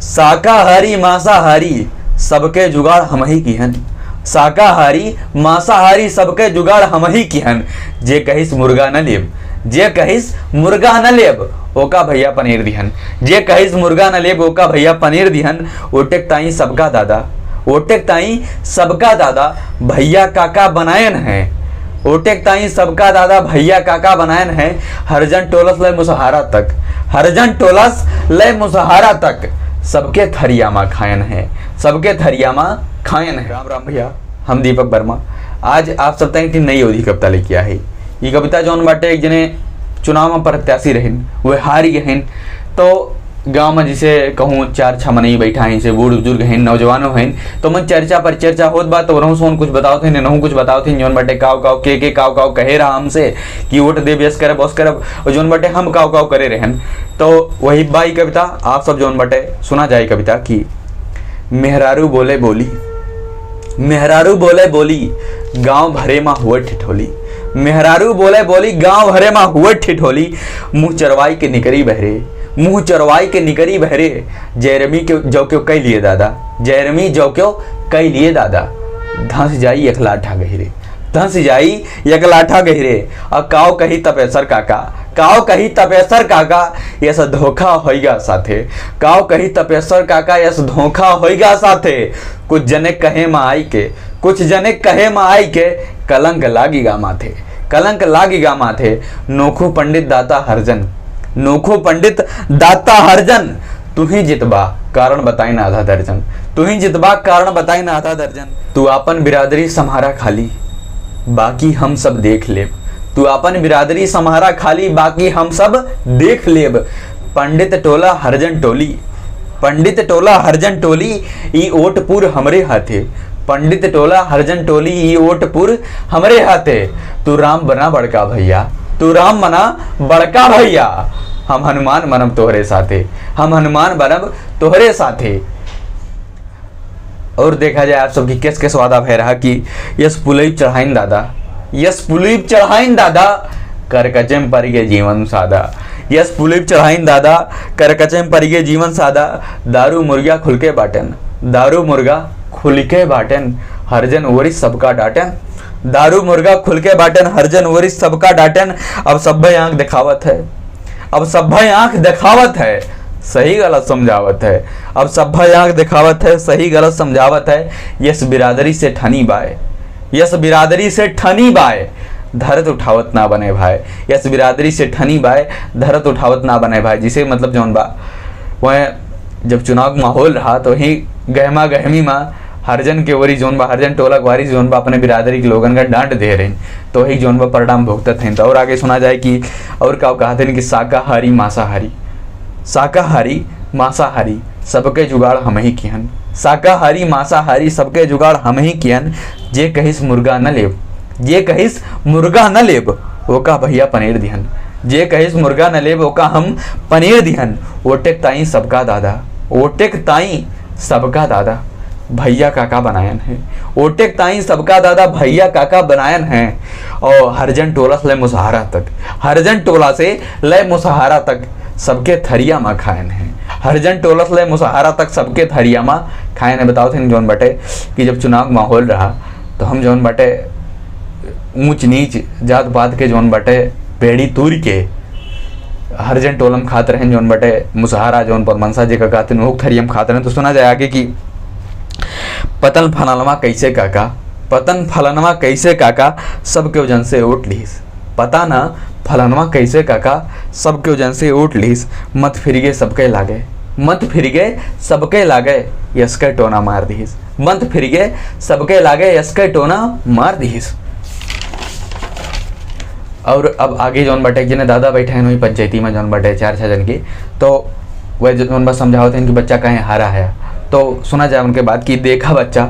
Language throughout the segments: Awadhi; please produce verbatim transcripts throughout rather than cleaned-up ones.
शाकाहारी मांसाहारी सबके जुगाड़ हमही किहन। शाकाहारी मांसाहारी सबके जुगाड़ हमही किहन। जे कहिस मुर्गा न लेब, जे कहिस मुर्गा न लेब, ओका भैया पनीर दिहन। जे कहिस मुर्गा न लेब, ओका भैया पनीर दिहन। ओटेक ताई सबका दादा, ओटेक ताई सबका दादा भैया काका बनायन है। ओटेक ताई सबका दादा भैया काका बनायन है। हरजन टोलस ले मुसहारा तक, हरजन टोलस ले मुसहारा तक सबके थरिया मा खायन है, सबके थरिया मा खायन है। राम राम भैया, हम दीपक वर्मा। आज आप सब ताई एक नई अवधी कविता लेके आए। ये कविता जौन बाटे एक जने चुनाव मा प्रत्याशी रहन, वे हारी गए हैं। तो गाँव मा जैसे कहूँ चार छह मनई बैठा हैं, जैसे बूढ़ बुजुर्ग हैं, नौजवानों हैं, तो मन चर्चा पर चर्चा होत बा, तो उनहूँ से उन कुछ बतावत हैं, इनहूँ कुछ बतावत हैं, जौन बाटे काव काव के के काव काव कहे रहा हमसे कि वोट देब, यस करब, बस करब, और जौन बाटे हम काव काव करे रहन। तो वही बाई कविता आप सब जौन बाटे सुना जाए कविता की। मेहरारू बोले बोली, मेहरारू बोले बोली, गांव भरे मा हुए ठिठोली। मेहरारू बोले बोली, गांव भरे मा हुए ठिठोली। मुंह चरवाई के निकरी बहरे, मुंह चरवाई के निकरी बहरे। जैरमी के जौ क्यों कई लिए दादा, जैरमी जौ क्यों कई लिए दादा। धंस जाई एक लाठा गहिरे, धंस जाई एक लाठा गहिरे। आ काव कही तपेसर काका, काव कही तपेसर काका, यस धोखा होइगा साथे। काव कही तपेसर काका, यस धोखा होइगा साथे। कुछ जने कहे मा आई के, कुछ जने कहे मा आई के, कलंक लागिगा माथे, कलंक लागिगा माथे। नोखू पंडित दाता हरजन, नोखू पंडित दाता हरजन, तू ही जितबा, कारण बताई ना आधा दर्जन। तू ही जितबा, कारण बताई ना आधा दर्जन। तू आपन बिरादरी सम्हारा खाली, बाकी हम सब देख लेब। तू आपन बिरादरी सम्हारा खाली, बाकी हम सब देख लेब। पंडित टोला हरजन टोली, पंडित टोला हरजन टोली, ई ओट पूर हमरे हाथे। पंडित टोला हरजन टोली, ई ओट पूर हमरे हाथे। तू राम बना बड़का भैया, तू राम बना बड़का भैया। हम हनुमान बनब तोहरे साथे, हम हनुमान बनब तोहरे साथे। और देखा जाए आप सबकी केस केस वादा भय रहा कि यस पुलई चढ़ाइन दादा, यस पुलई चढ़ाइन दादा, करकचे में पड़ गए जीवन सादा। यस पुलई चढ़ाइन दादा, करकचे में पड़ गए जीवन सादा। दारू मुर्गा खुल के बाटन, दारू मुर्गा खुल के बाटन, हरजन ओरी सबका डाटन। दारू मुर्गा खुल के बाटन, हरजन ओरी सबका डाटन। अब सभे आंख दिखावत है, अब सभे आंख दिखावत है, सही गलत समझावत है। अब सभे आंख दिखावत है, सही गलत समझावत है। यस बिरादरी से ठनी बाय, यस बिरादरी से ठनी बाय, धरत उठावत ना बने भाई। यस बिरादरी से ठनी बाय, धरत उठावत ना बने भाई। जिसे मतलब जौन बा, वह जब चुनाव के माहौल रहा तो ही गहमा गहमी मा हरजन के ओरी जौन बा, हरजन टोला के वारिस जौन बा, अपने बिरादरी के लोगन का डांट दे रहे हैं, तो ही जौन बा परिणाम भुगतत हैं। तो और आगे सुना जाए कि और का कहते हैं कि शाकाहारी मांसाहारी, शाकाहारी मांसाहारी सबके जुगाड़ हम ही किहन, शाकाहारी मांसाहारी सबके जुगाड़ हम ही किहन। जे कहिस मुर्गा न लेब, जे कहिस मुर्गा न लेब, ओका भैया पनीर दिहन। जे कहिस मुर्गा न लेब, ओका हम पनीर दिहन। ओटेक ताई सबका दादा, ओटेक ताई सबका दादा भैया काका बनायन है। ओटेक ताई सबका दादा भैया काका बनायन है। और हरजन टोला से ले मुसहारा तक, हरजन टोला से ले मुसहारा तक सबके थरिया मा खायन है। हरजन टोला से ले मुसहारा तक सबके थरिया मा खायन है। बताओ थे जौन बटे कि जब चुनाव के माहौल रहा तो हम जौन बटे ऊंच नीच जात पात के जौन बटे बेड़ी तूर के हरजन टोलम खात रहन, जौन बटे मुसहारा, जौन परमंसा जी का कहते हैं, ओक थरियम खात रहन। तो सुना जाए आगे कि पतन फलनवा कैसे काका, पतन फलनवा कैसे काका, सबके वजन से ओट लीस। पता ना फलनवा कैसे काका, सबके वजन से ओट लीस। मत फिर गए सबके लागे, मत फिर गए सबके लागे, यसके टोना मार दीस। मत फिर गए सबके लागे, यसके टोना मार दीस। और अब आगे जौन बटे, जिन्हें दादा बैठे हैं वही पंचायती में जौन बटे चार छः जन की, तो वह जौन बस समझावत हैं कि बच्चा कहें हारा है। तो सुना जाए उनके बात कि देखा बच्चा,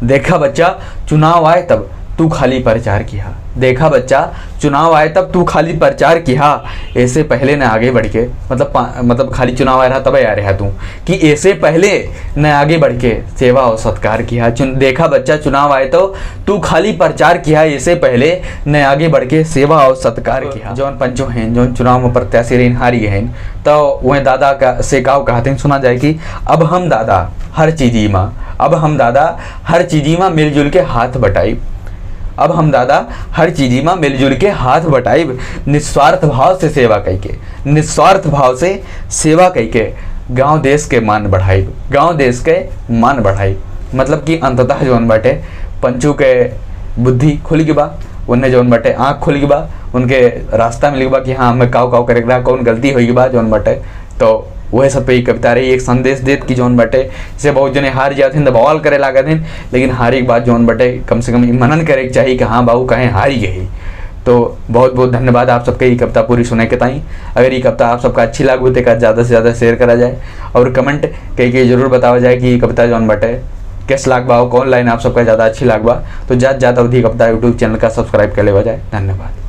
देखा बच्चा, चुनाव आए तब, तू खाली प्रचार किहा। देखा बच्चा, चुनाव आए तब तू खाली प्रचार किहा, ऐसे पहले न आगे बढ़ के, मतलब पा-, मतलब खाली चुनाव आए रहा तब आ रहा तू, कि ऐसे पहले न आगे बढ़ के सेवा और सत्कार किहा। चुन-, देखा बच्चा, चुनाव आए तो तू खाली प्रचार किहा, ऐसे पहले न आगे बढ़ के सेवा और सत्कार किहा। जौन पंचो हैं, जौन चुनाव में प्रत्याशी रहिन, हारी गए हैं, तो वह दादा का से काव कहते हैं, सुना जाए कि अब हम दादा हर चीजी मा, अब हम दादा हर चीजी मा मिलजुल के हाथ बटाइब। अब हम दादा हर चीजी मा मिलजुल के हाथ बटाइब, निस्वार्थ भाव से सेवा कइके, निस्वार्थ भाव से सेवा कइके गांव देश के मान बढ़ाइब, गांव देश के मान बढ़ाइब। मतलब कि अंततः जौन बाटे पंचू के बुद्धि खुल गई बा, उन्हें जौन बाटे आँख खुल गई बा, उनके रास्ता मिल गई बा कि हाँ, हमें काव काव करे के रहा, कौन गलती हो गई बा जौन बाटे। तो वह सब पे ई कविता रही, एक संदेश देत कि जौन बाटे, जैसे बहुत जने हार जात हैं, तो बवाल करे लागत हैं, लेकिन हारे के बाद जौन बाटे, कम से कम ई मनन करे के चाही कि हाँ बाबू, कहे हारी गई। तो बहुत बहुत धन्यवाद आप सबके ई कविता पूरी सुने के ताई। अगर ई कविता आप सबका अच्छी लागू तो एका ज़्यादा से ज़्यादा शेयर करा जाए और कमेंट कह के जरूर बतावा जाए कि ई कविता जौन बाटे कैस लाग बा, कौन लाइन आप सबका ज़्यादा अच्छी लाग बा। तो जात जात अवधी कविता YouTube चैनल का सब्सक्राइब कर लेवा जाए। धन्यवाद।